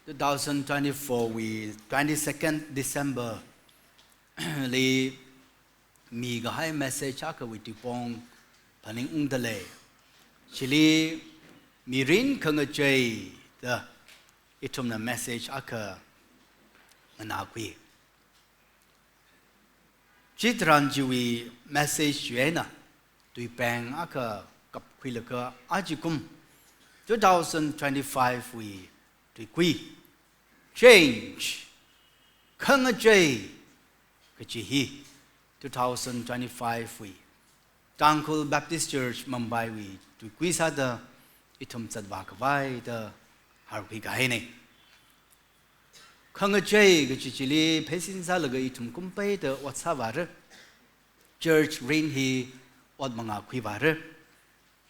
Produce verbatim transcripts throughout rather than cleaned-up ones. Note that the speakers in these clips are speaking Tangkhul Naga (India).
Two thousand twenty-four wui twenty-second December li mikahai message akhawui tuipong phaningungdalei. Chili mirin khangachei da ithumna message akha nganākhui. Chitharan chiwui message chiwui eina tuipeng akha kapkhuilaga ajikum two thousand twenty-five wui tuikui, change, khangachei kachi hi two thousand twenty-five wui Tangkhul Baptist Church Mumbai wui tuikui sāda ithum zatvā khavai da harkhui kahaina. Khangachei kachi chili pheisin sālaga ithum kumpeida ot sāvāra. Church rin hi ot mangā khuivāra.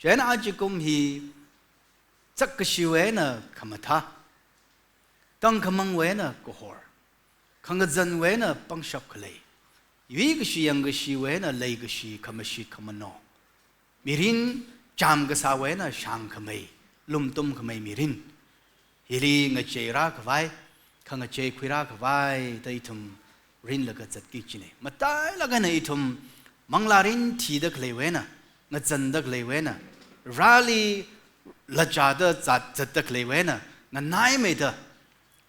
Chieina ajikum hi zakkashi wui eina khamathā, tangkhamang wui eina kahor, khangazan wui eina pangshap khalei, yuikashi yangkashi wui eina leikashi, khamashit khamano, mirin chām kasā wui eina shāngkhamei, lumtum khamei mirin. Hili ngacheirā khavai, khangachei khuirā khavai da ithum rinlaga zatki kachina. Matailāk eina ithum manglārin thida khalei wui eina, ngazanda khalei wui eina, rali lachāda zat zatda khalei wui eina, nganaimeida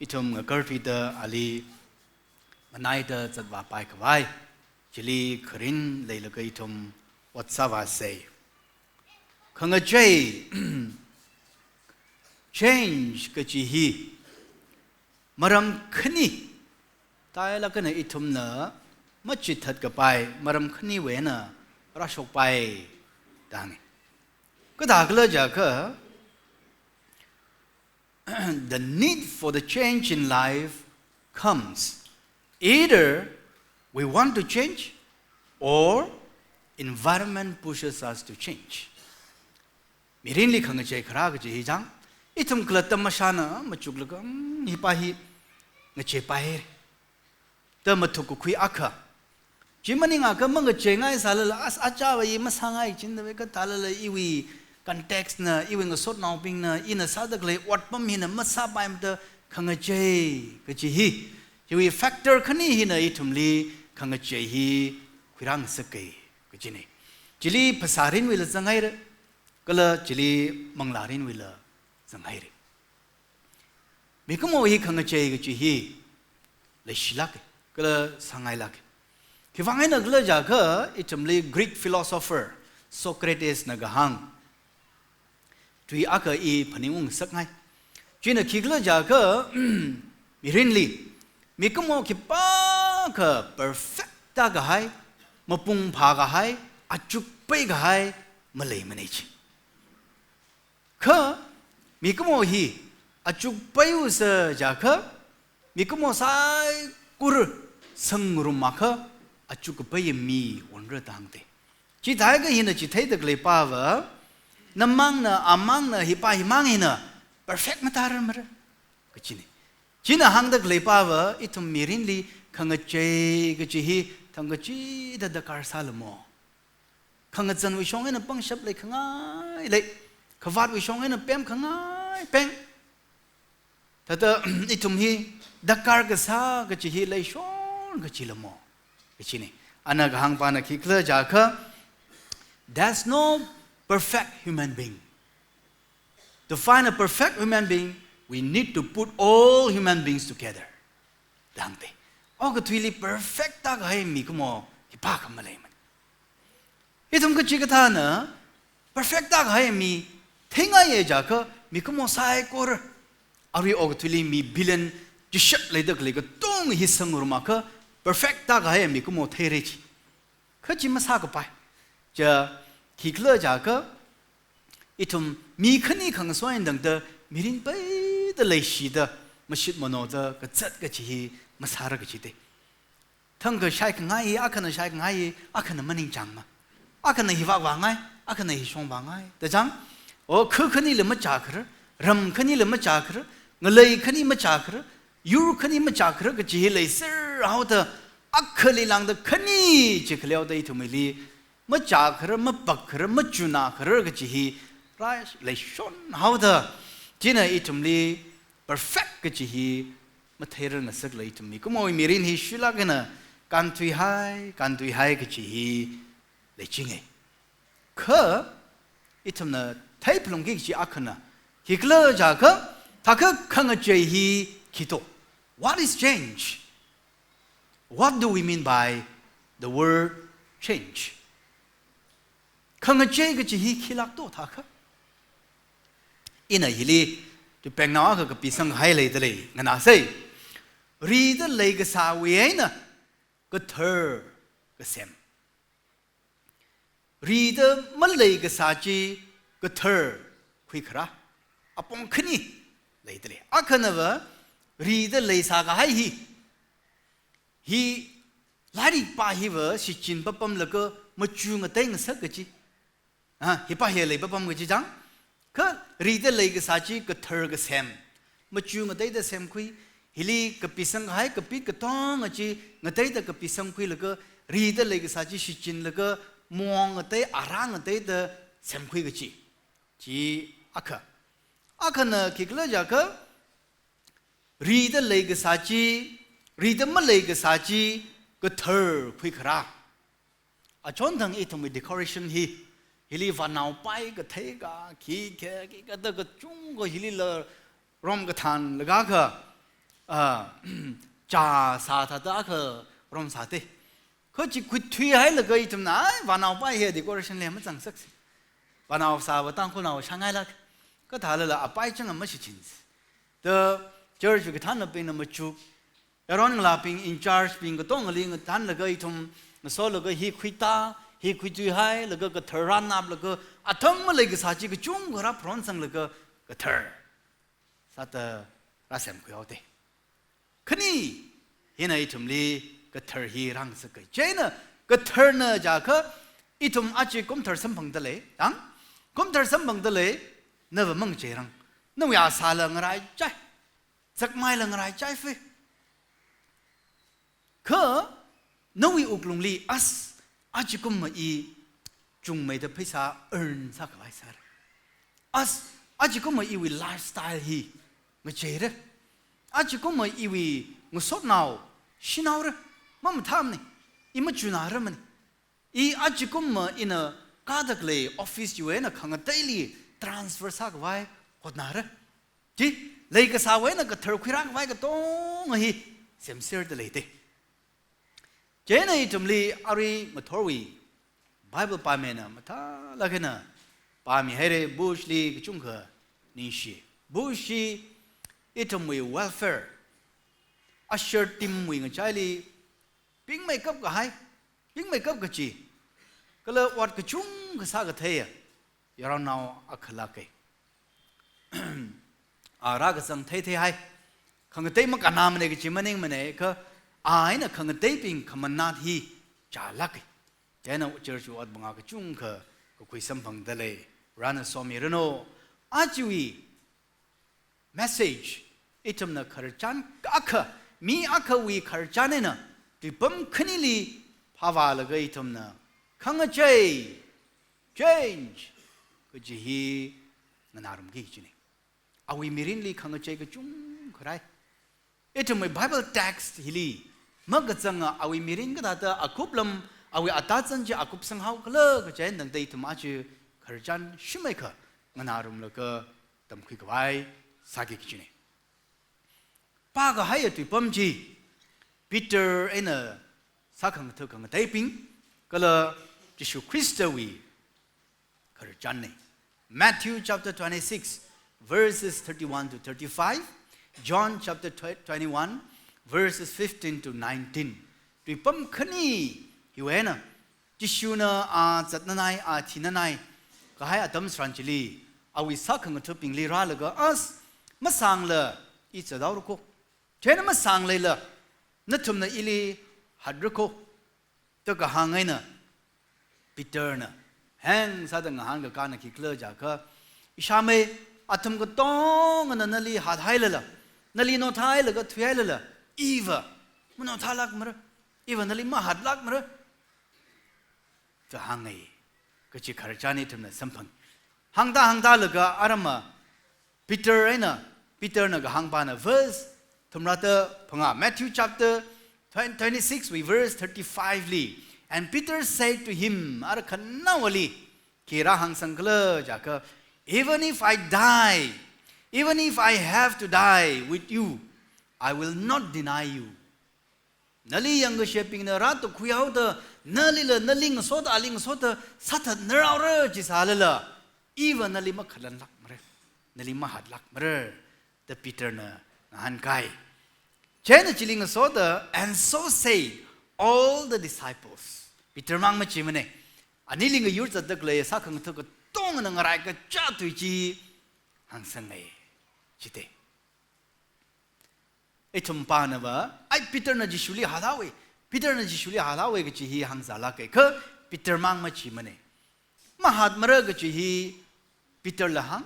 ithum ngakarthuida ali nganaida zatvāpai khavai, chili kharin leilaga ithum ot sāvāsei. Khangachei, change kachi hi maram khani, tailāk eina ithumna machithātkapai maram khaniwui eina rāshokpai da hānga. Kathākhala jiakha, the need for the change in life comes either we want to change or environment pushes us to change. Mirinli khangachei kharā kachi hi chang, ithum khalatta mashāna machuklaga, "Hmm, hipa hi ngacheipai," da mathuk kakhui akha. Chi maningakha mangacheingai sālala, as achāva i masāngai chindave kathālala iwui context na, iwui ngasotnaobingna, ina sāda khalei otpam hina masāpaimada khangachei kachi hi, hiwui factor khani hina ithumli khangachei hi khuirāngasaka kachina. Chili phasā rinwuila zanghaira, kala chili manglā rinwuila zanghaira. Mikumo hi khangachei kachi hi leishilāka, kala sāngailāka. Khiwuivang eina khala jiakha, ithumli Greek philosopher Socrates na kahāng tui akha i phaningungngasakngai. China khikhala jiakha, mirinli mikumo khipākha perfect tā kahai, mapung phā kahai, achuk pai kahai maleimana chi. Kha mikumo hi achuk paiusa jiakha, mikumo saikora sangngarumakha achuk kapaiya mi onra da hāngda. Chithākha hina chitheida khaleipava, namangna, amangna, hipa himang hina perfect matārar mara kachina. China hāngda khaleipava, ithum mirinli khangachei kachi hi thangkachida darkar sālamo. Khangazanwui shong eina pangshap leikhangai lei, khavātwui shong eina pemkhangai peng. Thāda ithum hi darkar kasā kachi hi leishon kachilamo kachina. Ana kahāngpana khikhala jiakha, there's no perfect human being. To find a perfect human being, we need to put all human beings together da hāngda. Okathuili perfect tā kahai mikumo khipākha maleimana. Ithum kachikathāna perfect tā kahai mi theingaiya jiakha, mikumo saikora, arui okathuili mi billion chishat leida khalei katonga hi sangngarumakha perfect tā kahai mikumo theira chi. Kha chi masākapai. Chi khikhala jiakha, ithum mi khani khangaso eina tangda mirin peida leishida mashit manoda kazat kachi hi masāra kachida. Thangkha shaikhangai hi, akhana shaikhangai hi, akhana maningchāngma. Akhana hi vāvāngai, akhana hi shongvāngai da chang. O, kha khanila machākhara, ram khanila machākhara, ngalei khani machākhara, yur khani machākhara kachi hi leiserhaoda, akhali lāngda khani chi khaleoda ithumli machākhara, mapakhara, machunākhara kachi hi rai leishonhaoda, china ithumli perfect kachi hi matheirar ngasaklei ithum mikumo mirin hi shuilāk eina kānthuihai, kānthuihai kachi hi leichinga. Kha ithumna theiphalungki kachi akhana, khikhala jiakha, thākha khangachei hi khito. What is change? What do we mean by the word change? Khangachei kachi hi khilākto thākha? Ina hili tuipengnao akha kapisang hailei dalei, nganāsei. Rida leikasāwui eina kathar kasem. Rida maleikasā chi kathar khuikharā. Apong khani leidalei. Akhanava rida leisākahai hi, hi lairik pā hiva shichin papamlaga machu ngatei ngasak kachi. Ah, hi pā hi lei papam kachi chang. Kha rida leikasā chi kathar kasem. Machu ngateida semkhui. Hili kapisang kahai kapit katonga chi ngateida kapisangkhuilaga, rida leikasā chi shichinlaga, mong ngatei, arang ngateida semkhui kachi. Chi akha. Akhana khikhala jiakha, rida leikasā chi, rida maleikasā chi kathar khuikharā. Achonthang ithumwui decoration hi, hili vānao pai kathei ka, khikha, khikha da kachungkha hilila rom kathānlaga kha, ah, chā sāthāda kha rom sāte. Kha chi khuithuihailaga ithumna, ai, vānao pai hi decoration li mazangsaksi. Vānao sāva Tangkhulnao shāngailāk. Kathālala apai chang mashichinsi. Da church kathānnabingna machuk, yaron ngalābing, in charge bing katongali ngathānlaga ithum ngasolaga hi khuita, hi khuithuihailaga kathar rānaplaga, athang maleikasā chi kachungkha rāpharonsanglaga kathar sāda rāsemkhuihaote. Khani, hina ithumli kathar hi rāngasaka. Chieina katharna jiakha ithum aja kumthar samphangdalei, tang? Kumthar samphangdalei, nava mangcheirang. Nawui asāla ngaraichai. Zakmaila ngaraichai fe. Kha nawui wuklungli as, ajakumma i chungmeida pheisā earn sākhavai sāra. As, ajakumma iwui lifestyle hi ngacheira. Ajakumma iwui ngasotnao shanaora. Mamathāmana. I machunāramana. I ajakumma ina kādakhalei office chiwui eina khangateili transfer sākhavai hotnāra. Chi, leikasāwui eina kathar khuirākhavai katonga hi semserdaleite. Chieina ithumli arui ngathorwui Bible pāmina mathālāk eina pāmihaira. Bush li kachungkha ningshi. Bush hi ithumwui welfare, usher team wui ngachaili pingmeikap kahai, pingmeikap kachi, kala ot kachungkha sākatheiya yaronao akhalāka. A rākazang theitheihai. Khangatei makānāmana kachi maningmana, kha a eina khangateibing khamanat hi chālāka. Chieina church wui ot banga kachungkha kakhui samphangdalei. Varena somiranu. Ajawui message, ithumna khararchan akha, mi akhawui khararchan eina tuipam khanili phāvālaga ithumna khangachei, change, kaji hi nganārumki kajina. Awui mirinli khangachei kachungkha rāi. Ithumwui Bible text hili makazanga awui mirin kathāda akuplam, awui atazan chi akupsang haokhala kaji eina tangda ithum aja khararchan shimeikha nganārumlaga tamkhuikhavai sāki kajina. Pākahaiya tuipam chi Peter eina sākhangatha khangateibing, kala Jishu Khristawui khararchanna. Matthew chapter twenty-six, verses thirty-one to thirty-five, John chapter twenty-one, verses fifteen to nineteen. Tuipam khani hiwui eina, Jishuna a zatnanai, a thinanai kahai atam tharan chili, awui sākhangathabingli rālaga, as, masangla i zathaora ko. Chieina masangleila nathumna ili hatra ko, da kahāng eina Peterna heng sāda ngahānkakana khikhala jiakha, ishāmei, athum katongana nali hathailala, nali nothailaga thuihailala, iva manothālākmara, iva nali mahatlākmara, da hānga. Kachi khararchan ithumna samphang. Hāngda hāngdalaga arama Peter eina Peter na kahāngpana verse thumrada phangā, Matthew chapter twenty-six wui verse thirty-five li. And Peter said to him, ara khanaowali khi rāhāngsang khala jiakha, "Even if I die, even if I have to die with you, I will not deny you." Nali yangkashebingna rātukhuihaoda, nalila nali ngasoda, ali ngasoda sāthatnaraora jisālala, iva nali makhalanlākmara, nali mahatlākmara, da Peter na ngahānkai. Chieina chili ngasoda, and so said all the disciples. Peter mang machimana. Anili ngayur zatda khalei sākhangatha katongana ngaraikacha tui chi hāngsangai. Chite. Ithum pānava, ai Peter na Jishuli hāthaowa, Peter na Jishuli hāthaowa kachi hi hāngzālāka, kha Peter mang machimana. Mahatmara kachi hi Peter la hāng,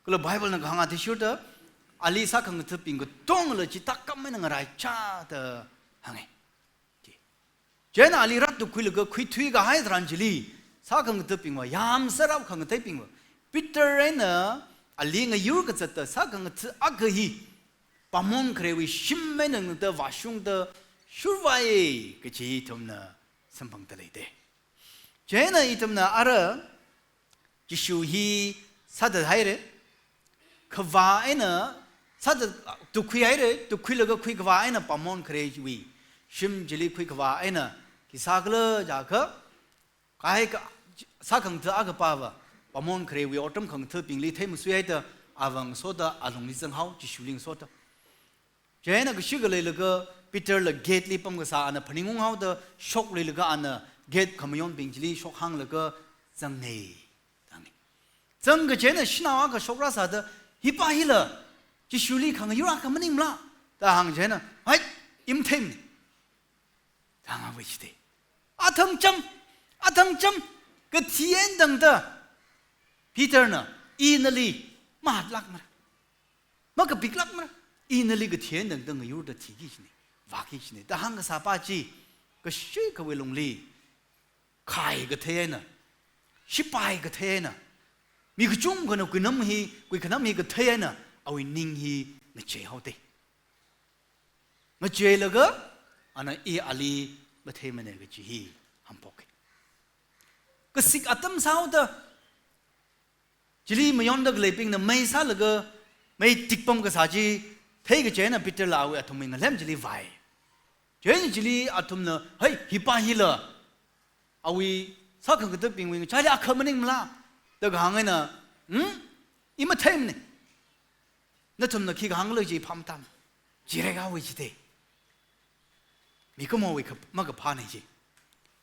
kala Bible na kahāng athishurda, ali sākhangathabing katongla chithākhameina ngaraichada hānga. Chieina ali rātukhuilaga khuithuikahai tharan chili, sākhangathabingva, yamsārao khangatheibingva, Peter eina ali ngayur kazatda sākhangatha akha hi, pāngmon kharewui shim eina ngada vāshungda shurvai kachi ithumna samphangda leida. Chieina ithumna ara Jishu hi sāthathaira. Kavā eina sāthat, tukhuihaira, tukhuilaga khuikavā eina pāngmon kharewui shim chili khuikavā eina khi sākhala jiakha, kahai ka, sākhangatha akha pava, pāngmon kharewui otram khangathabingli theimasuihaida, ava ngasoda alungli zanghao, Jishuli ngasoda. Chieina kashi khaleilaga Peter la gate li pamkasā ana phaningunghaoda shokluilaga ana gate khamayonbing chili shokhānglaga zangngai. Zangngai. Zangkachieina shanao akha shokrasāda, "Hipa hila Jishuli khangayur akha maningmala?" da hāngchieina, "Hai, i matheimana," da hānghaowa chite. Athang cham, athang cham, kathi eina tangda Peter na, "I nali mahatlākmara, makapiklākmara, i nali kathi eina tangda ngayurda thiki kajina, vāki kajina," da hāngkasā pa chi, kashikhawui lungli, khai kathei eina, shipai kathei eina, mi kachungkhana kuinam hi, kuikhanam hi kathei eina, awui ning hi ngacheihaoda. Ngacheilaga, ana, "I ali matheimana," kachi hi hamphoka. Kasik atam sāhaoda, chili mayonda khaleibingna mei sālaga, mei tikpam kasā chi theikachieina Peter la awui athumwui ngalem chili vāi. Chieina chili athumna, "Hai, hipa hila awui sākhangathabingwui ngachaili akha maningmala?" da kahāng eina, "Hmm? I matheimana. Nathumna khi kahāngkhala chi phāmatam." Jirekhaowa chite. Mikumowui kha-, makaphāna chi.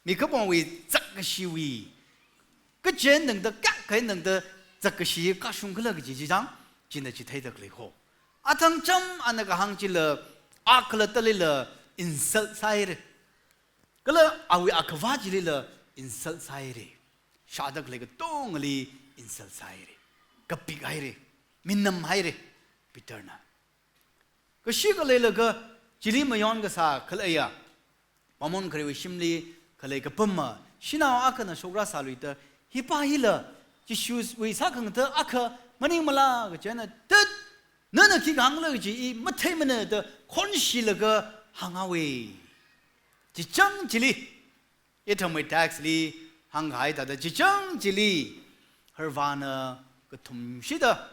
Mikumowui zakkashiwui, kachi eina tangda, kayākha eina tangda zakkashi kashung khala kaji chi chang, china chitheida khalei kho. Athang cham ana kahāng chila, a khalattalila insult sāhaira. Kala awui akhavā chilila insult sāhaira. Shāda khalei katongali insult sāhaira. Kapikhaira. Minamhaira Peter na. Kashi khaleilaga chili mayon kasā khaleiya, pāngmon kharewui shimli khalei kapama shanao akhana shokrasāluida, "Hipa hila Jishuwui sākhangatha akha maningmala?" kachieina, "Tat, nana khi kahāngkhala chi i matheimana," da khonshilaga hānghaowa. Chichang chili, ithumwui text li hāngkahai thāda, chichang chili, harvāna kathumshida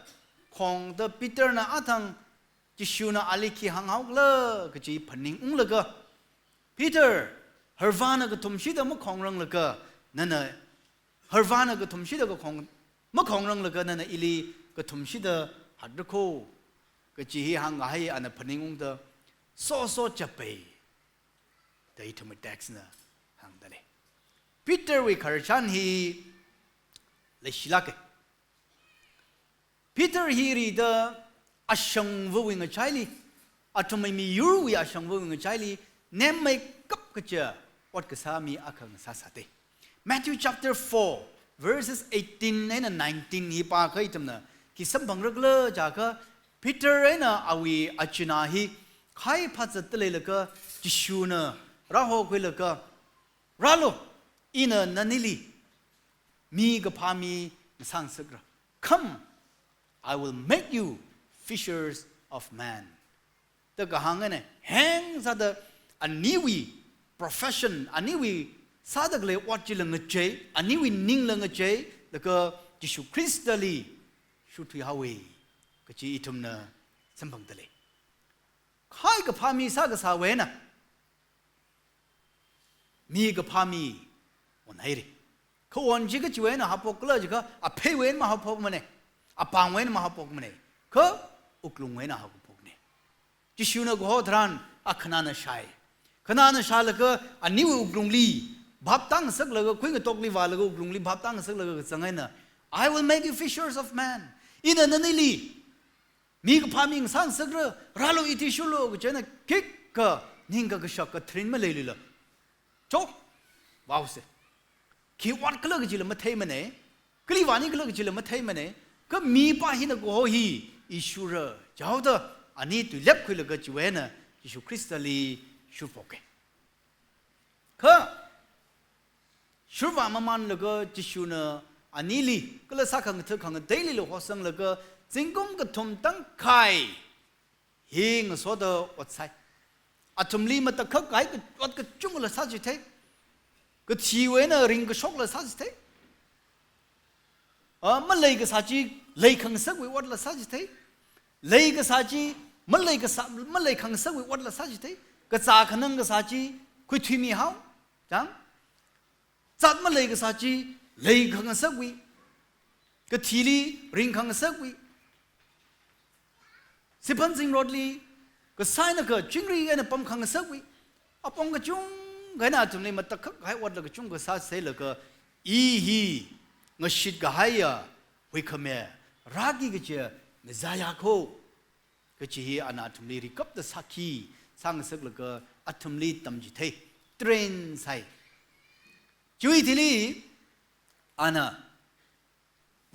khongda Peter na athang, Jishuna ali khi hānghaokhala kachi phaningunglaga, "Peter, harvāna kathumshida makhongranglaga nana, harvāna kathumshida kakhong, makhongranglaga nana ili kathumshida hatra kho," kachi hi hāngkahai ana phaningungda, "Soso chapai," da ithumwui text na hāngda lei. Peter wui khararchan hi leishilāka. Peter hi rida ashangvawui ngachaili, athumwui miyurwui ashangvawui ngachaili nemmeikap kaja ot kasā mi akha ngasāsāda. Matthew chapter four, verses eighteen eina nineteen hi pākha ithumna khi samphangra khala jiakha, Peter eina awui achinā hi khai phāzatda leilaga Jishuna rāhokhuilaga, "Rālu, ina nanili mi kaphā mi ngasāngasakra. Come, I will make you fishers of man. Da kahāng eina, heng sāda aniwui profession, aniwui sāda khalei ot chila ngachei, aniwui ningla ngachei, laga Jishu Khristali shurthui haowa, kachi ithumna samphangda lei. Khai kaphā mi sākasāwui eina mi kaphā mi onhaira. Kha on chi kachiwui eina haophok khala jiakha, apheiwui eina mahaophokmana, apāngwui eina mahaophokmana, kha wuklungwui eina haophokna. Jishuna kaho tharan, a khanāna shāi. Khanāna shālaga aniwui wuklungli bhap tāngasaklaga, khuingatokli vālaga wuklungli bhap tāngasaklaga kazang eina, "I will make you fishers of men." Ina nanili mi kaphā mi ngasāngasakra, rālu, ithishurlu, kachi eina khikha ningkakashak katharin maleilila, chok, vāose. Khi ot khala kachila matheimana, kali vāni khala kachila matheimana, kha mipā hina kaho hi ishurra, jihaoda ani tuilep khuilaga chiwui eina Jishu Khristali shurphoka. Kha shurvā mamanlaga Jishuna anili, kala sākhangatha khangateilila hosanglaga, zingkum kathum tangkhai hi ngasoda ot sāi. Athumli matakhak kahai ka-, ot kachungla sāchithei. Kathiwui eina ringkashokla sāchithei. A, malei kasā chi leikhangasakwui otla sāchithei. Lei kasā chi malei kasā, maleikhangasakwui otla sāchithei. Kazā khanang kasā chi khuithuimi hao. Chang? Zat malei kasā chi leikhangasakwui, kathili ringkhangasakwui, siphan zingrotli kasā eina kha chingri eina pamkhangasakwui, apong kachungkha eina athumli matakhak kahai otla kachungkha sāsailaga, "I hi ngashit kahaiya huikhame, rāki kachiya Messiah kho," kachi hi ana athumli rikapta sākhi sāngasaklaga athumli tamchithei, train sāi. Chiwui thili ana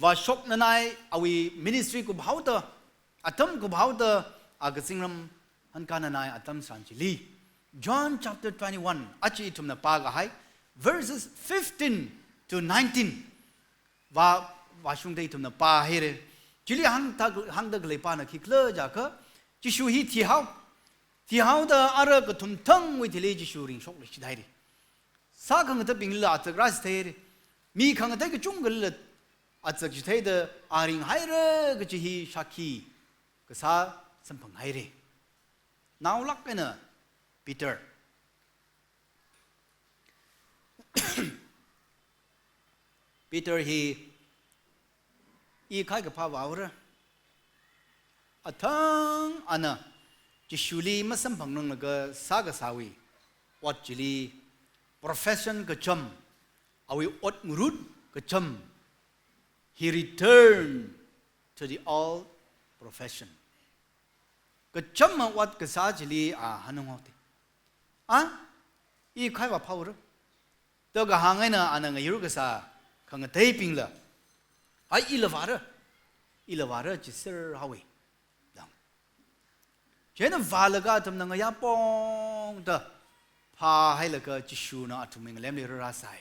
vāshoknanai, awui ministry kuphaoda, atam kuphaoda, a kazingram hankānanai atam tharan chili, John chapter twenty-one, achi ithumna pākahai, verses fifteen to nineteen vā, vāshungda ithumna pāhaira. Chili hāngda, hāngda khalei pāna khikhala jiakha, Jishu hi thihao. Thihaoda ara kathum thangwui thili Jishu ringshokluishit haira. Sākhangathabingla atsak rāsithei haira. Mi khangatei kachungkhala atsak chitheida a ringhaira kachi hi shākhi kasā samphanghaira. Naolāk eina Peter. Peter hi i khai kaphā vāhaora. Athang ana Jishuli masamphangranglaga sākasāwui ot chili profession kacham, awui ot ngarut kacham, he returned to the old profession. Kachama ot kasā chili a hanunghaoda, "A, i khai vāphāhaora." Da kahāng eina ana ngayur kasā khangateibingla, "Ai, ila vāra, ila vāra, chiser haowa," da hāng. Chieina vālaga athumna ngayā pongda phāhailaga Jishuna athumwui ngalemli rārāsai.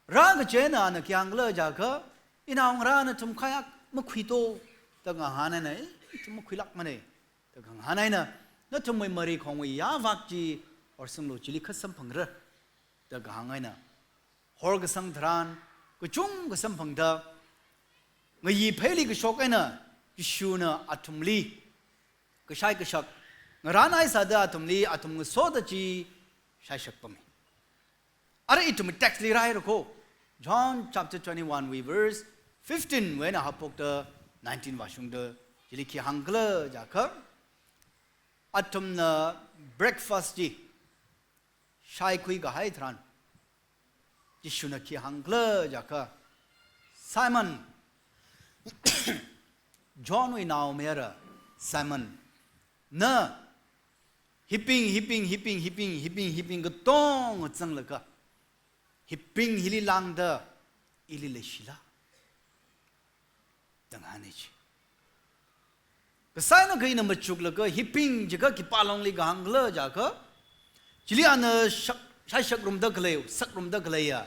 Rā kachi eina ana khi hāngkhala jiakha, "Inaongarā, nathum khayāk makhuito," da ngahān eina, "Eh, ithum makhuilākmana," da ngahān eina, "Nathumwui marikhongwui yāvak chi horsanglu, chili kha samphangra," da kahāng eina horkasang tharan kachungkha samphangda, ngayi pheili kashok eina Jishuna athumli kashai kashak ngarānhai sāda athumli athum ngasoda chi shaishak pami. Ara ithum text li rāhaira kho. John chapter twenty-one wui verse fifteen wui eina haophokta nineteen vāshungda chili khi hāngkhala jiakha, athumna breakfast chi shaikhui kahai tharan Jishuna khi hāngkhala jiakha, "Simon, Johnwui naomayara Simon, na hibing, hibing, hibing, hibing, hibing, hibing katonga zanglaga, hibing hili lāngda ili leishila?" da ngahāna chi. Kasā eina kha ina machuklaga hibing jiakha khipā longli kahāngkhala jiakha, chili ana shak, shaishakrumda khalei, sakrumda khaleiya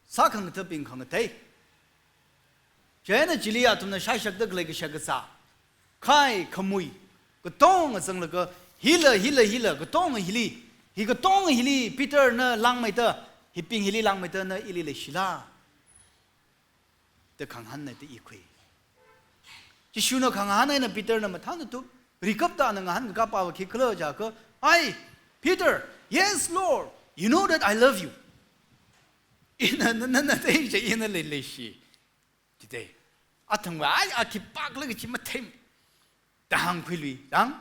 sākhangathabing khangatei. Chieina chili athumna shaishakda khalei kashak kazā, Khai khamui katonga zanglaga, hila, hila, hila, katonga hili, hi katonga hili Peter na langmeida, hibing hili langmeida na ili leishila da khangahānna da ikhui. Jishuna khangahān eina Peter na mathānda tu, rikapta ana ngahānkakā pava khikhala jiakha, "Ai, Peter, yes, Lord, you know that I love you." Ina, na, na, na, thei je, ina leileishi. Jide. Athangva, ai, a khipākhala kachi mathei. Da hāngkhuilui, dang.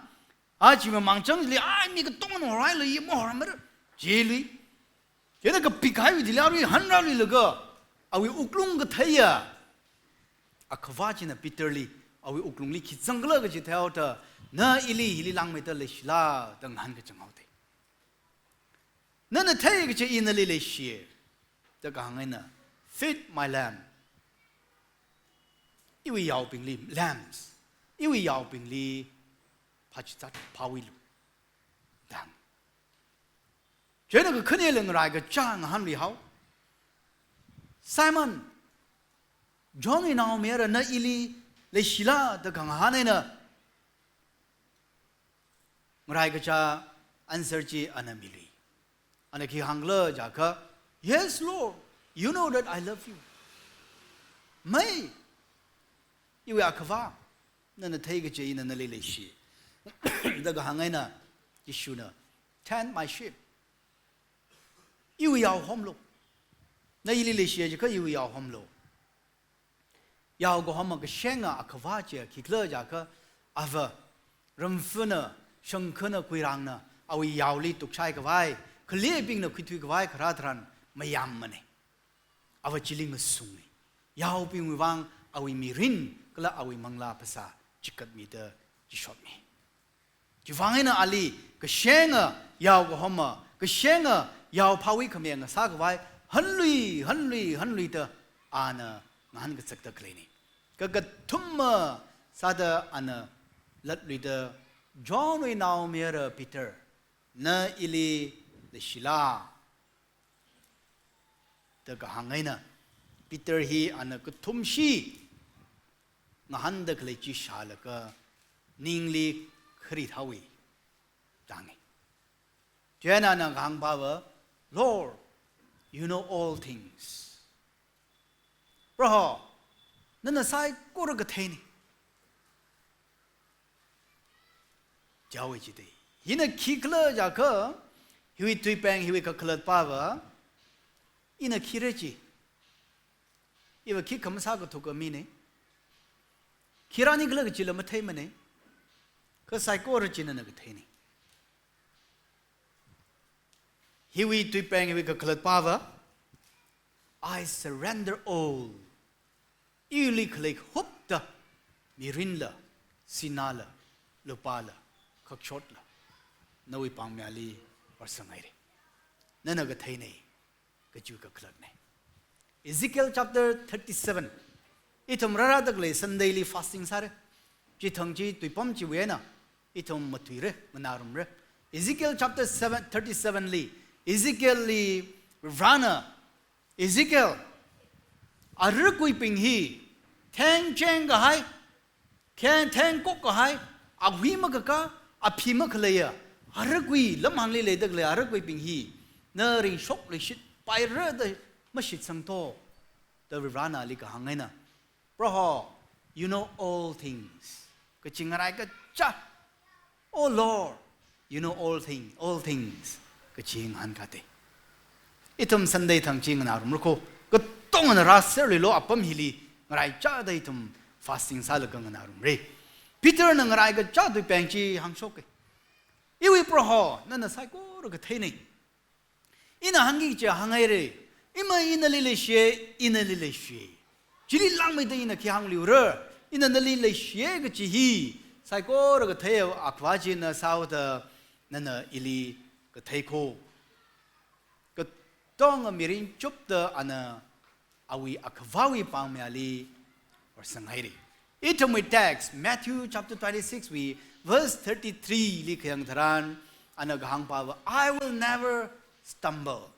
A chi mamangchang li, ai, mi katongana horhailui, i mahoramara. Jilui. Chieina kapikahaiwui thili arui hanraluilaga, awui wuklung katheiya akhavā china Peter li, awui wuklungli khi zangkhala kachi theihaoda, na ili hili langmeida leishila da ngahānkachang haoda. Nana theikachi ina leileishi, da kahāng eina, "Feed my lamb." Iwui yaobingli, lambs. Iwui yaobingli phāchizat phāwuilu. Dang. Chieina kakhaneli ngaraikacha ngahānluihao. "Simon, Johnwui naomayara, na ili leishila?" da khangahān eina, ngaraikacha answer chi ana milui. Ana khi hāngkhala jiakha, "Yes, Lord, you know that I love you." Mai, iwui akhavā, nana theikachi ina nali leishi. Da kahāng eina, Jishuna, "Tend my sheep." Iwui yao homlu. Na ili leishi jiakha iwui yao homlu. Yao kahoma kashenga akhavā chi khikhala jiakha, ava ramfana, shangkhana, kuirangna awui yaoli tukshai khavai, khaleibingna khuithui khavai kharā tharan mayammane. Ava chili ngasungni. Yaobingwui vang awui mirin kala awui manglā phasā chikatmida chishotmi. Chivang eina ali kashenga yao kahoma, kashenga yao phāwui khami ngasā khavai hanlui, hanlui, hanluida ana ngahānkazakda khaleini. Kakathuma sāda ana latluida, "Johnwui naomayara Peter, na ili leishila?" da kahāng eina, Peter hi ana kathumshi ngahānda khalei chi shālaga ningli kharit haowi, dangi. Chieina ana kahāng pava, "Lord, you know all things." Proho, nana saikora katheini. Jawi jide. Hina khikhala jiakha, hiwui tuipeng, hiwui kakhalat pava, ina khire chi. Iva khikha masākathuka mine. Khira nikhala kachila matheimane. Kha saikora china nana katheini. Hiwui tuipeng, hiwui kakhalat pava, "I surrender all." Ili khalei hupta, mirinla, sinala, lupāla, khakshotla, nawui pāngmiyāli varsanghaire. Nana katheinei, kachiwui kakhalatnei. Ezekiel chapter thirty-seven. Ithum rāra taklei Sunday li fasting sāre. Chithang chi tuipam chiwui eina ithum matuire, nganārumre. Ezekiel chapter seven, thirty-seven li, Ezekiel li Varena, Ezekiel, arakuibing hi thengcheng kahai, theng, thengkok kahai, ahui makaka, aphi makhaleiya, arakui, lamhāngli leitaklei arakuibing hi, na ringshok leishit paira da mashitsangthu, da Varena ali kahāng eina, "Proho, you know all things." Kachi ngarai kacha, "Oh Lord, you know all thing, all things," kachi ngahānkate. Ithum Sunday thang chi nganārumra ko, katongana rāserluilo apam hili, ngarai chāda ithum fasting sālaga nganārumre. Peter na ngarai kacha tuipeng chi hāngshoke. Iwui Proho, nana saikora katheinei. Ina hāngki kachi hānghaire, ima ina nali leishiye, ina nali leishiye. Chili langmeida ina khi hāngliura, ina nali leishiye kachi hi, saikora kathei akhavā china sāhaoda nana ili kathei ko. Katonga mirin chupta ana awui akhavāwui pāngmiyāli varsanghaire. Ithumwui text, Matthew chapter twenty-six wui verse thirty-three li khayang tharan, ana kahāng pava, "I will never stumble."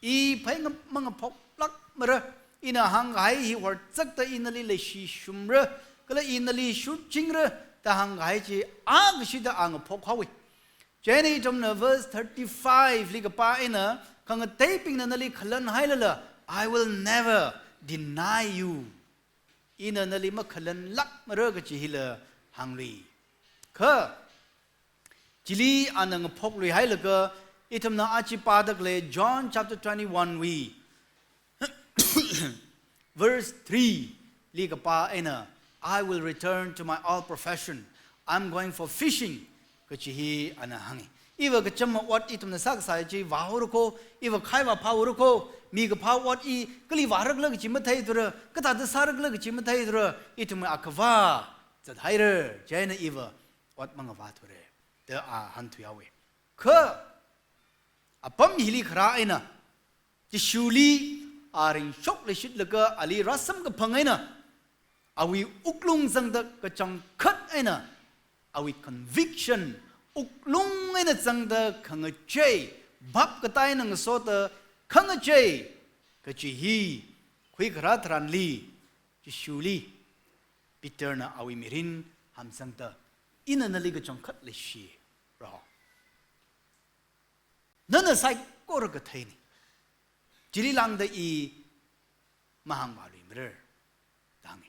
I phei nga-, mangaphoklākmara, ina hāngkahai hi horzakta ina nali leishishumra, kala i nali shutchingra da hāngkahai chi akashida a ngaphok haowa. Chieina ithumna verse thirty-five li kapā eina, khangateibingna nali khalanhailala, "I will never deny you." Ina nali makhalanlākmara kachi hila hānglui. Kha chili ana ngaphokluihailaga, ithumna aja pāda khalei John chapter twenty-one wui verse three li kapā eina, "I will return to my old profession. I'm going for fishing," kachi hi ana hānga. Iva kachama ot ithumna sākasā chi vāhaora kho, iva khai vāphāhaora kho, mi kaphā ot i kali vārakhala kachi matheithura, kathāda sārakhala kachi matheithura, ithum akhava zathaira, chieina iva ot mangavāthura da a hānthuihaowa. Kha apam hili kharā eina, Jishuli a ringshokluishitlaga ali rāsamkaphang eina, awui wuklung zangda kachangkhat eina, awui conviction, wuklung eina zangda khangachei, bhap katā eina ngasoda khangachei kachi hi khuikharā tharanli, Jishuli Peterna awui mirin hamsangda, "Ina nali kachangkhat leishira." Nana saikora katheina. Chili lāngda i mahāngvāluimara da hānga.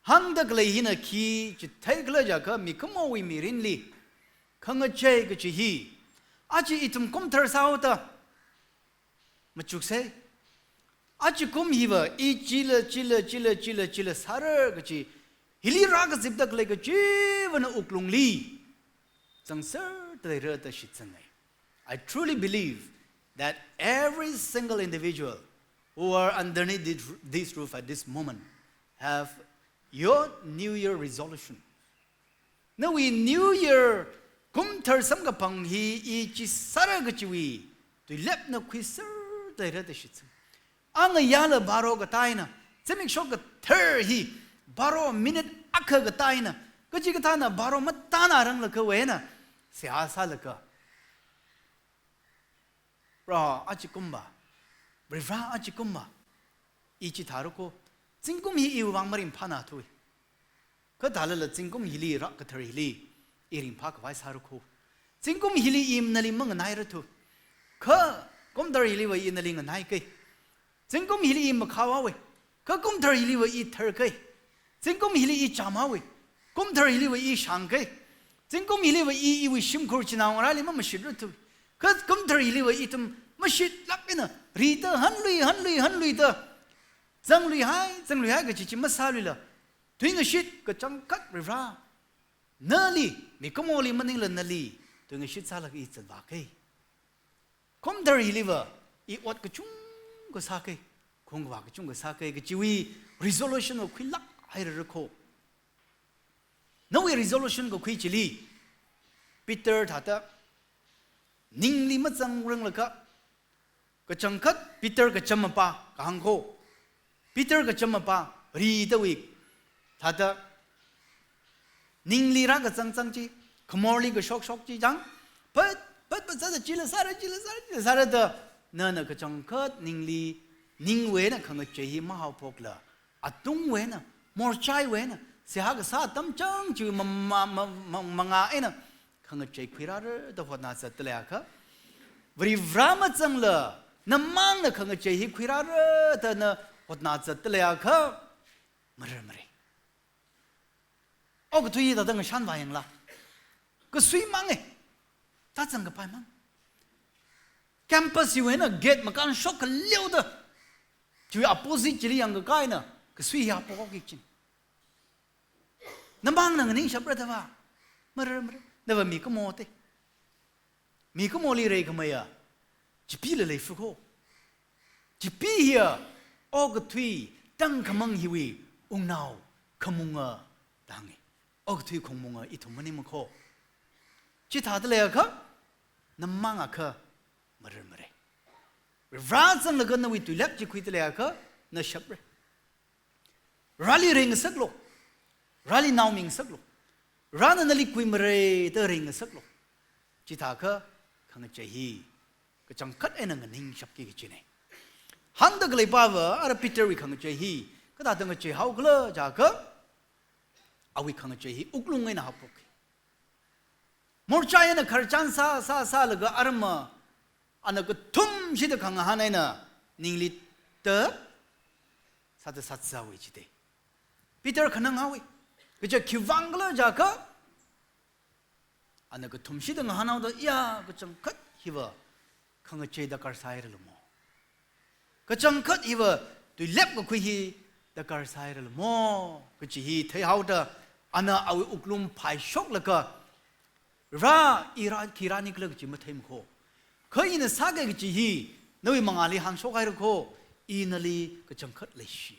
Hāngda khalei hina khi chitheikhala jiakha, mikumowui mirinli khangachei kachi hi aja ithum kumthar sāhaoda machuksa. Aja kum hiva i chila, chila, chila, chila, chila sāra kachi, hili rākazipda khalei kachivana wuklungli zangserda leira da shitsanga. I truly believe that every single individual who are underneath this, this roof at this moment have your New Year resolution. Nawui New Year kumthar samkaphang hi i chi sāra kachiwui tuilepna khuiserda leira da shitsanga. Angayāla baro katā eina, zimiksho kathar hi baro minute akha katā eina, kachikathāna baro matānaranglakhawui eina seihā sālaga, "Proho, aja kumva, Varivara, aja kumva i chithāra kho, zingkum hi iwui vang maringphānathua. Kha thālala zingkum hili, rākkathar hili i ringphākhavai sāra kho. Zingkum hili i nali manganairathu. Kha kumthar hiliva i nali nganaika. Zingkum hili i makhao haowa. Kha kumthar hiliva i tharka. Zingkum hili i chām haowa. Kumthar hiliva i shāngka. Zingkum hiliva i iwui shimkhur chinaongarāli mamashitrathu. Kha kumthar hiliva ithum mashitlāk eina rida hanlui, hanlui, hanluida zangluihai, zangluihai kachi chi masāluila, tuingashit kachangkhat Varivara, nali, mikumoli maningla nali tuingashit sālaga i zatvāka. Kumthar hiliva i ot kachungkha sāka, khungvā kachungkha sāka," kachiwui resolution va khuilāk hairara kho. Nawui resolution kakhui chili, Peter thāda ningli mazangranglaga, kachangkhat Peter kacham mapā kahāng kho. Peter kacham mapā, ridawui thāda ningli rākazangzang chi, khamorli kashokshok chi chang, phat, phat, phat sāda chila sāra, chila sāra, chila sāra da, nana kachangkhat ningli, ningwui eina khangachei hi mahaophokla, atungwui eina, morchaiwui eina, seihā kasā atam chang chiwui ma-, ma-, ma-, ma-, mangā eina khangachei khuirāra da hotnā zatda leiakha, Varivara mazangla, namangna khangachei hi khuirāra da na hotnā zatda leiakha, mararmara. Okathui thāda ngashan vāyangla, kasui manga, tāzang kapai mang. Campus hiwui eina gate makānshok khaleoda, chiwui opposite chili yangkakā eina kasui hi haophokki kajina. Namangna nganingshapra da va? Mararmara. Nava mikumo te. Mikumoli reikhameiya chipila leifukho. Chipi hiya okathui tangkhamang hiwui wungnao khamunga da hānga. Okathui khamunga ithum maningmakho. Chithāda leiakha, namangakha mararmara. Varivara zanglaga nawui tuilep chi khuida leiakha, na shapra. Vareli reingasaklu. Vareli naomingasaklu. Varena nali khuimara da reingasaklu. Chithākha khangachei hi kachangkhat eina nganingshapki kajina. Hāngda khaleipava ara Peterwui khangachei hi kathāda ngacheihaokhala jiakha, awui khangachei hi wuklung eina haophok. Morchai eina khararchan sā, sā, sālaga arma, ana kathumshida khangahān eina ningli ta, sāda sāzāwui jide. Peter khanang haowe. Kaja khiwuivang khala jiakha, ana kathumshida ngahān haoda, ya, kachangkhat hiva khangachei darkar sāhairalamo. Kachangkhat hiva tuilep kakhui hi darkar sāhairalamo kachi hi theihaoda, ana awui wuklung phaishoklaga, Ra, i rā, khi rāni khala kachi matheimana kho. Kha ina sākahai kachi hi nawui mangāli hāngshok haira kho, i nali kachangkhat leishi.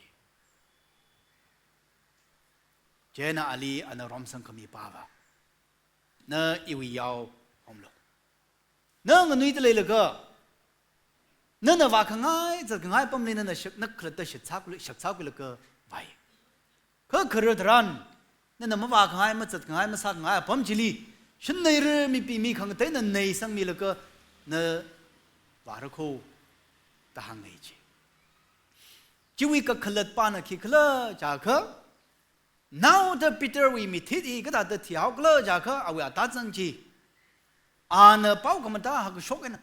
Chieina ali ana romsang khami pava, na iwui yao homlo. Na nganuida leilaga, nana vākhangai, zatkhangai apamli nana shak, na khalatta shakzā khuila, shakzā khuilaga vāi. Kha kharar tharan, nana mavākhangai, mazatkhangai, masākhangai apam chili, shanneira, mipimi khangateina neisangmilaga, na vāra kho, da hāngngai ji. Chiwui kakhalatpana khikhala jiakha, naoda Peter wui mithit hi kathāda thihaokhala jiakha awui atazang chi, ana pao khamathā hāngkashok eina,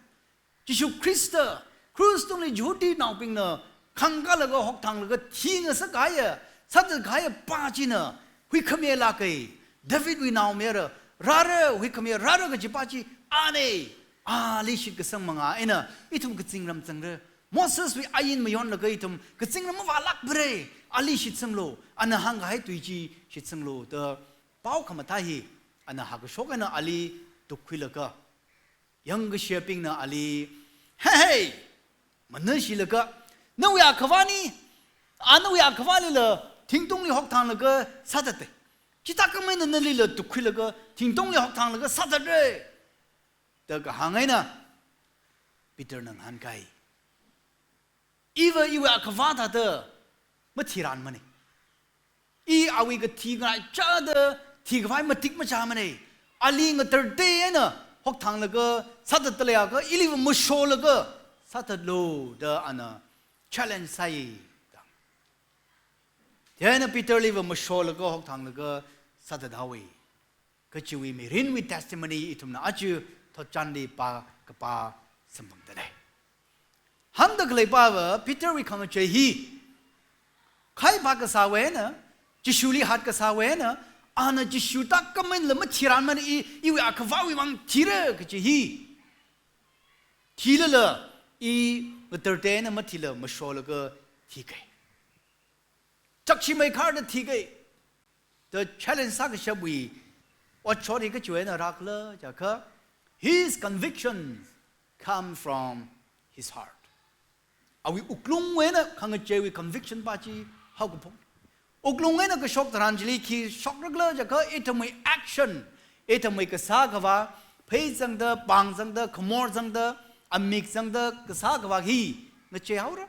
Jishu Khrista, krus tungli Jihudinaobingna khangkalaga hokthanglaga thingasakhaiya, sāthatkahaiya pa china, huikhamiya lāka, Davidwui naomayara, rāra, huikhamiya rāra kaji pa chi, ane, ali shitkasang manga eina, ithum kazingram zangra, Moseswui ain mayonlaga ithum kazingram mavālākpara, ali shitsanglu, ana hāngkahai tui chi shitsanglu, da pao khamathā hi, ana hāngkashok eina ali tukkhuilaga, yangkashebingna ali, he he, manashilaga, nawui akhavāni, a nawui akhavālila, thingtungli hokthanglaga sāthate. Chithākhameina nalila tukkhuilaga, thingtungli hokthanglaga sāthatre, da kahāng eina, Peterna ngahānkai. Iva iwui akhavā thāda mathiranmane. I awui kathi ngaraichāda thikhavai matik machāmane. Ali ngatartei eina hokthanglaga sāthatda leiakha, iliva masholaga sāthatlu da ana challenge sāi da. Chieina Peterliva masholaga hokthanglaga sāthathaowe. Kachiwui mirinwui testimony ithumna aja thotchanli pākapā samphangda lei. Hāngda khalei pava Peterwui khangachei hi, khai pā kasāwui eina, Jishuli hat kasāwui eina, ana Jishu thākhameinala mathiranmana, i, iwui akhavāwui vang thira kachi hi. Thilala, i ngatartei eina mathila masholaga thikei. Chakshimei kharda thikei. The challenge sākashapwui otshot hi kachiwui eina rākhala jiakha, his convictions come from his heart. Awui wuklungwui eina khangacheiwui conviction pa chi haokaphok. Wuklungwui eina kashok tharan chili khi shokrakhala jiakha, ithumwui action, ithumwui kasā khavā, phei zangda, pāng zangda, khamor zangda, amik zangda, kasā khavā hi ngacheihaora.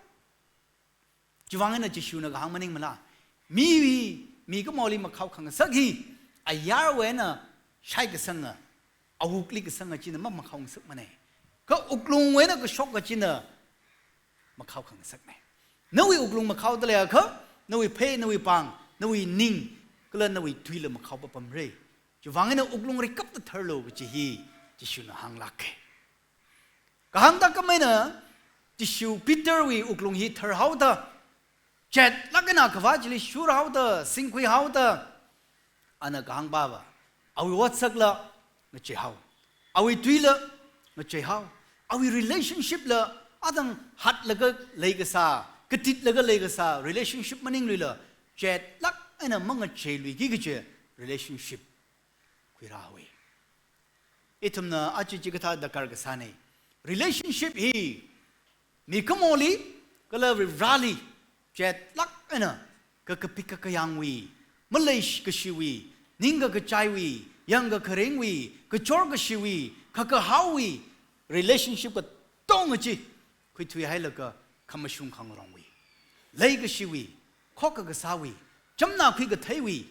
Chiwui vang eina Jishuna kahāng maningmala, miwui, mikumoli makhao khangasak hi, ayarwui eina shaikasanga, awukli kasanga china ma makhao ngasakmane. Kha wuklungwui eina kashok kachina makhao khangasakne. Nawui wuklung makhaoda leiakha, nawui phei, nawui pāng, nawui ning, kala nawui tuila makhao papamre. Chiwui vang eina wuklung rikapta tharlu kachi hi, Jishuna hānglāke. Kahāng thākhameina, Jishu Peterwui wuklung hi tharhaoda, chetlāk eina khavā chili shurhaoda, singkhuihaoda, ana kahāng pava, awui otsakla ngacheihao, awui tuila ngacheihao, awui relationship la, athang hatlaga leikasā, katitlaga leikasā relationship maningluila, chetlāk eina mangacheiluiki kachi relationship khuirāhaowe. Ithumna aja chikathā darkar kasāne. Relationship hi mikumoli kala Varivarāli chetlāk eina kakapik kakayāngwui, maleikashiwui, ningkakachaiwui, yangkakharingwui, kachorkashiwui, kakahaowui relationship katonga chi khuithuihailaga khamashung khangarongwui, leikashiwui, khokkha kasāwui, chamna khuikatheiwui,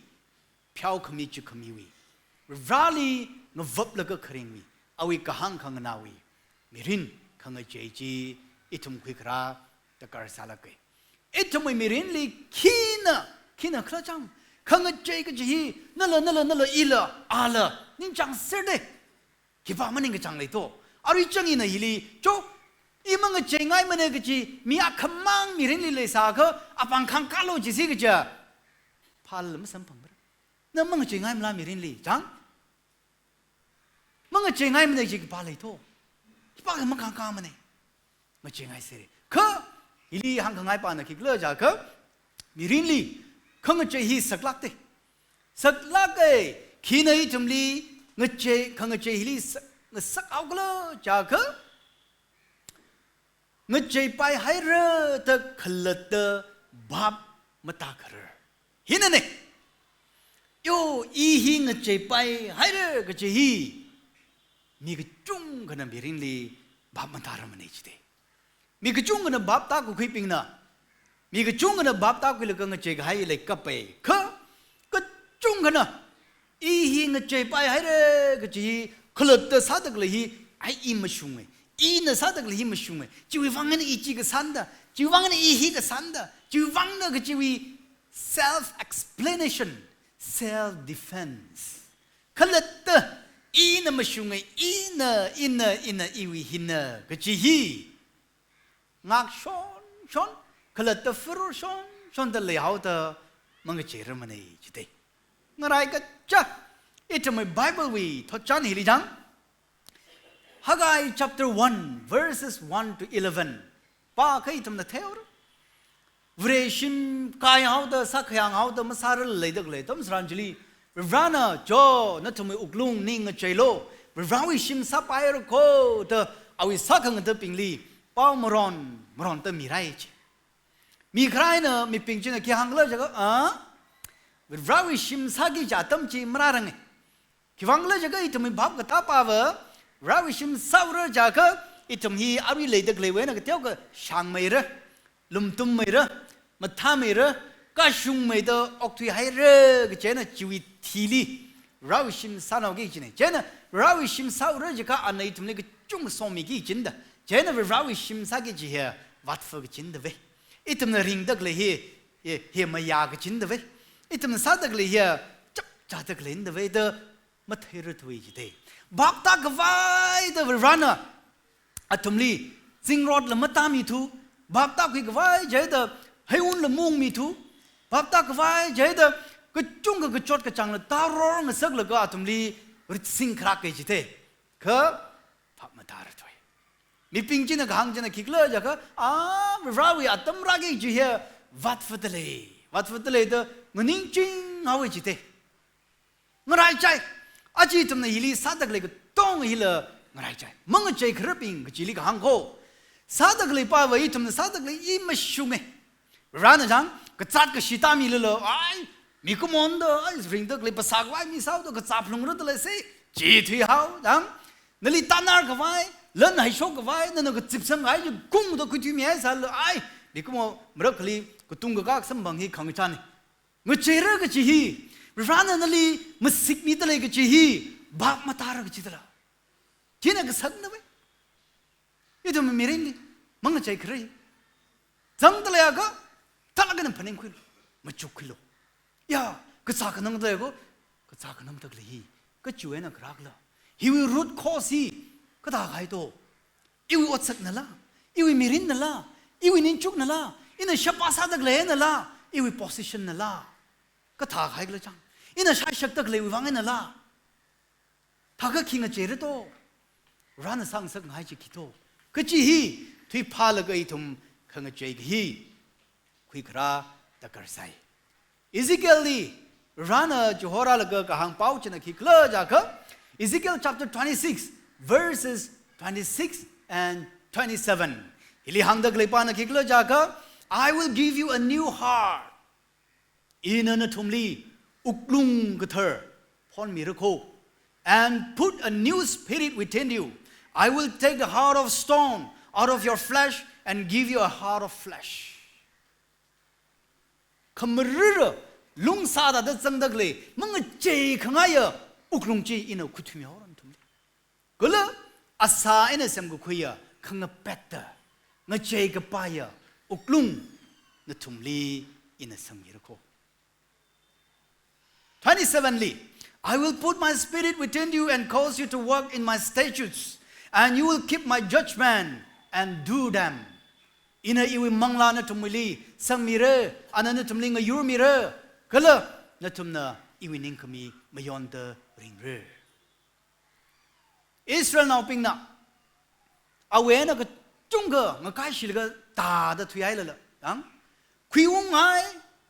pheokhami chukhamiwui, Varivarāli ngavaplaga kharingwui, awui kahāng khanganāwui mirin khangachei chi ithum khuikharā darkar sālāke. Ithumwui mirinli khina, khina khala chang, Khangachei kachi hi, nala, nala, nala, ila, ala, ningchāng serde. Khipā maningkachāng leito. Arui chang ina hili, cho, i mangacheingaimana kachi, mi akhamang mirinli leisākha, apāng khangkālu jisi kaja. Phal masamphangmara. Na mangacheingaimala mirinli, chang? Mangacheingaimana kachi khipā leito. Khipākha makhangkāmana. Ngacheingai sere. Kha, hili hāngkhangaipana khikhala jiakha, mirinli, khangachei hi saklākte. Saklāke, khina ithumli, ngachei, khangachei hili sak, ngasakhaokhala jiakha, ngacheipaihaira da khalatta bhap matākharar. Hinane. Yo, i hi ngacheipaihaira kachi hi. Mi kachungkhana mirinli bhap matārarmana jite. Mi kachungkhana bhap tākakhuibingna. Mi kachungkhana bhap tākhuilaga ngacheikahai leikapai. Kha, kachungkhana. I hi ngacheipaihaira kachi hi, khalatta sāda khalei hi, ai i mashunge. Ina sāda khalei hi mashunge. Chiwui vang eina i chi kasānda. Chiwui vang eina i hi kasānda. Chiwui vangna kachiwui self-explanation, self-defense. Khalatta, ina mashunge, ina, ina, ina, iwui hina, kachi hi. Ngak shon, shon, khalatta fur shon, shonda leihaoda mangacheirarmana jite. Ngarai kacha, ithumwui Bible wui thotchan hili chang. Haggai chapter one, verses one to eleven. Pākha ithumna theora. Vareshim kaihaoda, sākhayanghaoda, masārarla leida khalei atam tharan chili, Varivarana, cho, nathumwui wuklung ning ngacheilu, Varivarawui shim sāpaira kho, da awui sākhangatabingli, pao maron, maronda mirai chi. Mi kharā eina, mibing china khi hāngkhala jiakha, a? Varivarawui shim sāki kaji atam chi marārange. Khivangkhala jiakha ithumwui bhap katā pava, Varivarawui shim sāura jiakha, ithum hi arui leida khaleiwui eina kateokha shāngmeira, lumtummeira, mathāmeira, kashungmeida okthuihaira, kachina chiwui thili, Varivarawui shim sānaoki kachina. China, Varivarawui shim sāura jiakha ana ithumli kachungkha somiki kachinda. China Varivarawui shim sāki kaji hi, vātfa kachinda ve. Ithumna ringda khalei hi, hi, hi mayā kachinda ve. Ithumna sāda khalei hi, chapchāda khaleinda ve da matheirarthui jite. Bhap tākhavaida Varivarana athumli zingrotla matāmithu, bhap tākhuikhavai jida heiunla maungmithu, bhap tākhavai jida kachungkha kachot kachāngla tāror ngasaklaga athumli ritsing kharāke jite. Kha bhap matārathui. Mibing china kahāng china khikhala jiakha, a, Varivarawui atam rāki kaji hi vātfadalei. Vātfadalei da nganingchinghaowe jite. Ngaraichai. Aja ithumna hili sāda khalei katonga hila ngaraichai. Mangacheikhararbing kachili kahāng kho. Sāda khalei pava ithumna sāda khalei i mashunge. Varivarana chang, kazāt kashi tāmilala, ai, mikumona da, ai, ringda khalei phasā khavai mi sāhaoda kazā phalungra da leise, chi thuihao, chang, nali tānarkhavai, lan haishok khavai, nana kazipsangkahai chi kungda khuithuimihaisālala, ai, mikumo marakhali katung kakā samphang hi khangachāne. Ngacheira kachi hi, Varivarana nali masikmidalei kachi hi, bhap matāra kachidala. China kasakna ve. Ithum mirinli, mangacheikharai. Zangda leiakha, thālāk eina phaningkhuilu, machukkhuilu. Ya, kazā khanangda leiakha, kazā khanangda khalei hi, kachiwui eina kharākhala. Hiwui root cause hi, kathākahai to. Iwui otsaknala, iwui mirinnala, iwui ningchuknala, ina sheba sāda khaleina la, iwui position nala. Kathākahaikhala chang. Ina shaishakda khaleiwui vang einala. Thākha khi ngacheira to. Varivarana sāngasakngai chi khi to. Kachi hi, thuiphālaga ithum khangachei kahi. Khuikharā darkar sai. Ezekielli, Varivarana chihorālaga kahāng pao china khikhala jiakha, Ezekiel chapter twenty-six, verses twenty-six and twenty-seven. Hili hāngda khalei pana khikhala jiakha, "I will give you a new heart." Ina nathumli wuklung kathar phonmira kho. "And put a new spirit within you. I will take the heart of stone out of your flesh and give you a heart of flesh." Khamarira lungsāda da zangda khalei, mangachei khangaiya wuklung chi ina khuithuimihaora nathumli. Kala asā eina semkakhuiya, khangapeta, ngachei kapaiya wuklung nathumli ina sangmira kho. Twenty-seven li, "I will put my spirit within you and cause you to walk in my statutes, and you will keep my judgment and do them." Ina iwui manglā nathumwuili sangmira, ana nathumli ngayurmira, kala nathumna iwui ningkhami mayonda ringra. Israelnaobingna awui eina kachungkha ngakaishilaga tāda thuihailala, ang, khuiunghai,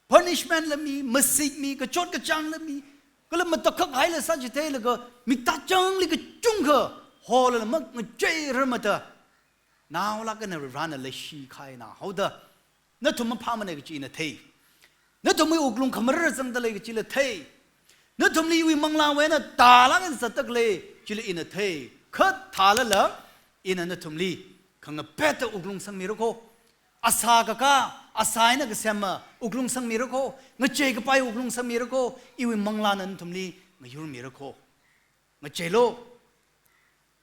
punishment la mi, masikmi, kachot kachāng la mi, kala matakhak haila sā chitheilaga, miktāchangli kachungkha holala mak ngacheira mada, naolāk eina Varena leishi kahaina haoda, nathum maphāmana kachi ina thei. Nathumwui wuklung khamarara zangda lei kachila thei. Nathumli iwui manglāwui eina tālāk eina zatda khalei chila ina thei. Kha thālala, ina nathumli khangapeta wuklung sangmira kho. Asā kakā, asā eina kasema wuklung sangmira kho. Ngachei kapai wuklung sangmira kho. Iwui manglāna nathumli ngayurmira kho. Ngacheilo.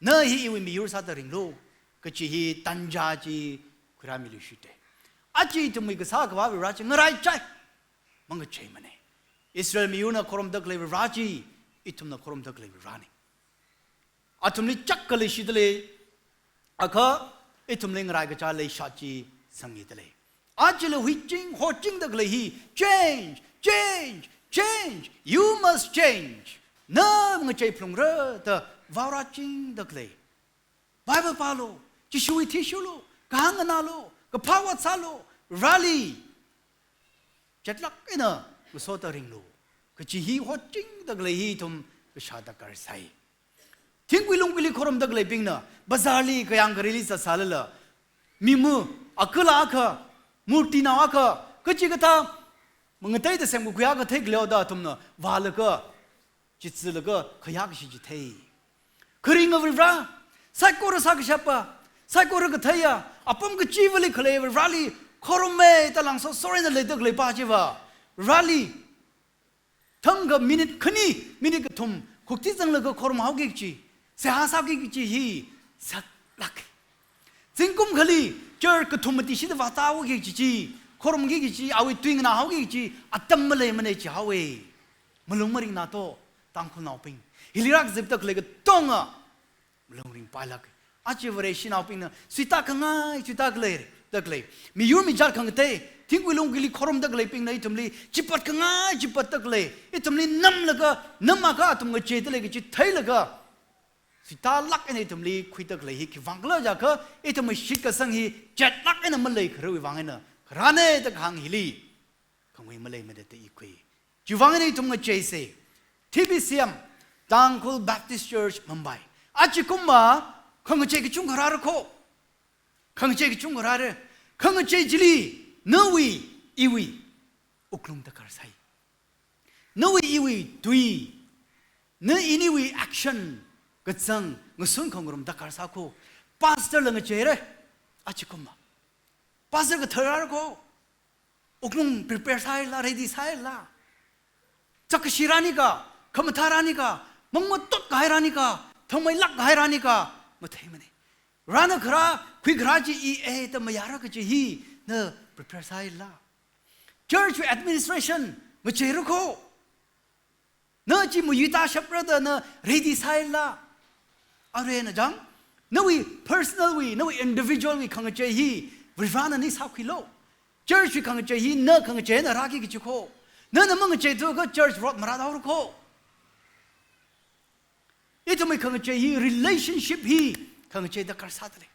Na hi iwui miyur sāda ringlo, kachi hi tanja chi khuirāmiluishite. Aja ithumwui kasā akhava Vare chi ngaraichai mangacheimana. Israel miyurna khorumda khalei Vare chi, ithumna khorumda khalei Varena. Athumli chak khalei shida lei, akha ithumli ngarai kachā leishat chi sangida lei. Ajala huiching, hochingda khalei hi, "Change, change, change. You must change. Na ngachei phalungra," da vaorāchingda khalei. Bible pālo, Jishuwui thi shurlo, kahāng nganālo, kaphā ot sālo, Vareli chetlāk eina ngasoda ringlo, kachi hi hochingda khalei hi ithum kashā darkar sai. Thingkui lungkuili khorumda khaleibingna, bazarli kayāng karili zatsālala, mimu, akala akha, murtinao akha, kachikathā mangateida semkakhui akha theikhaleo da athumna vālaga, chitsilaga khayā kashi chithei. Kharinga Vare, saikora sākashapa, saikora katheiya, apam kachivali khalei Vareli khorummi da langso sorina leida khaleipa chiva, Vareli thangkha minute khani, minute kathum, khukti zanglaga khorumhaoki kachi, seihā sāki kachi hi saklāk. Zingkum akhali church kathum mati shida vātāhaoki kachi chi, khorumki kachi, awui tui nganāhaoki kachi atam maleimana jihaowa. Malung maringna to, Tangkhulnaobing. Hili rākazipda khalei katonga malung ringpailāka. Aja Vareshinaobingna suita khangai, suita khalei, da khalei. Miyur mijat khangatei, thingkui lungkuili khorumda khaleibingna ithumli chipat khangai, chipatda khalei. Ithumli namlaga, namkha athum ngacheida lei kachi theilaga, suitalāk eina ithumli khuida khalei hi khiwuivang khala jiakha, ithumwui shitkasang hi chetlāk eina maleikharawui vang eina kharāna da kahāng hili khangui maleimada da i khui. Chiwuivang eina ithum ngacheisa. T B C M, Tangkhul Baptist Church, Mumbai. Ajakumva khangachei kachungkha rāra kho. Khangachei kachungkha rāra. Khangachei chili nawui, iwui wuklung darkar sai. Nawui iwui tui, na iniwui action kazang ngasun khangarum darkar sā kho. Pastor la ngacheira, ajakumva. Pastor kathar rāra kho. Wuklung prepare sāhaila, ready sāhaila. Chakkashi rānika, khamathā rānika, mangmatot kahai rānika, thangmeilāk kahai rānika, matheimana. Varena kharā, khuikharā chi i e da mayāra kachi hi, na prepare sāhaila. Church administration, ngacheira kho. Na chi mayuita shapra da na ready sāhaila. Arui eina jang, nawui personal wui, nawui individual wui khangachei hi, Varena ni sākhuilo. Church wui khangachei hi, na khangachei eina rāki kachi kho. Nana mangacheithu akha church rot marāthaora kho. Ithumwui khangachei hi, relationship hi, khangachei darkar sāda lei.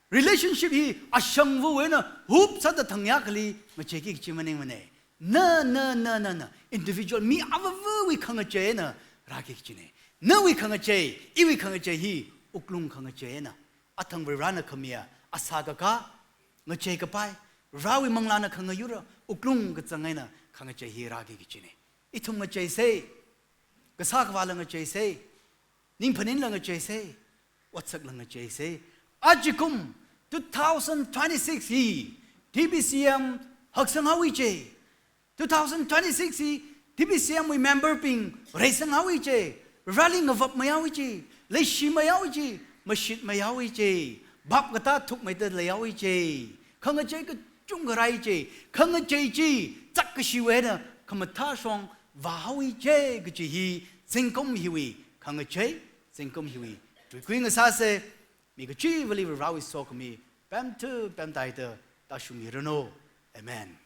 Relationship hi ashangvawui eina hup sāda thangya akhali ngacheiki kachi maningmana. Na, na, na, na, na, individual mi avāvawui khangachei eina rāki kachina. Nawui khangachei, iwui khangachei hi wuklung khangachei eina, athang Varena khamiya, asā kakā, ngachei kapai, Varewui manglāna khangayura, wuklung kazang eina khangachei hi rāki kachina. Ithum ngacheisa. Kasā kavāla ngacheisa. Ning phaninla ngacheisa. Otsak la ngacheisa. Ajakum two thousand twenty-six hi T B C M haksanghaowa ji. Two thousand twenty-six hi T B C M wui member bing reisanghaowa ji. Vareli ngavap maihaowa ji. Leishi maihaowa ji. Mashit maihaowa ji. Bap katā thukmeida leihaowa ji. Khangachei kachungkha rāi ji. Khangachei chi chakkashiwui eina khamathā shong vāhaowa je kaji hi zingkum hiwui khangachei, zingkum hiwui tuikui ngasāsa. Mi kachivali Varewui sokhami pemthu pemtaida tāshungmiranu. Amen.